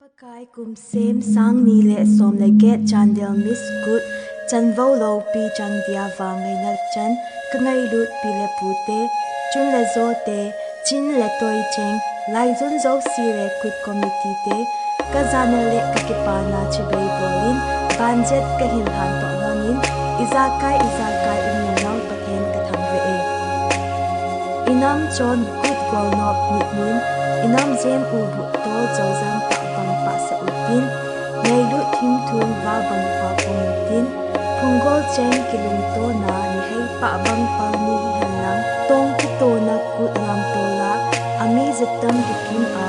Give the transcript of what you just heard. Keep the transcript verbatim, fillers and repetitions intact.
Pakai kum sem sang ni le som le get Chandel Miss Kut, chanvo loupi chang dia vang ngaina chan, ka ngailut pi le pute, chun le jote, chin le toi cheng, laijun jouse le Kut committee te, ka jana le ka kipana chibai bolin, banjet ka hin han toh lonin, ijakai ijakai imin nau Pathen ka thangvah e. Inam chon Kut golnop nit nin, inam jem u bu to jojam pah bang pah sa utin, ngailut thim thum va bang pah pong utin, phunggol cheng kilungtona ni hei pah bang pal ni hihen lang, tong kitona Kut lam tola, ami jetam hikim a,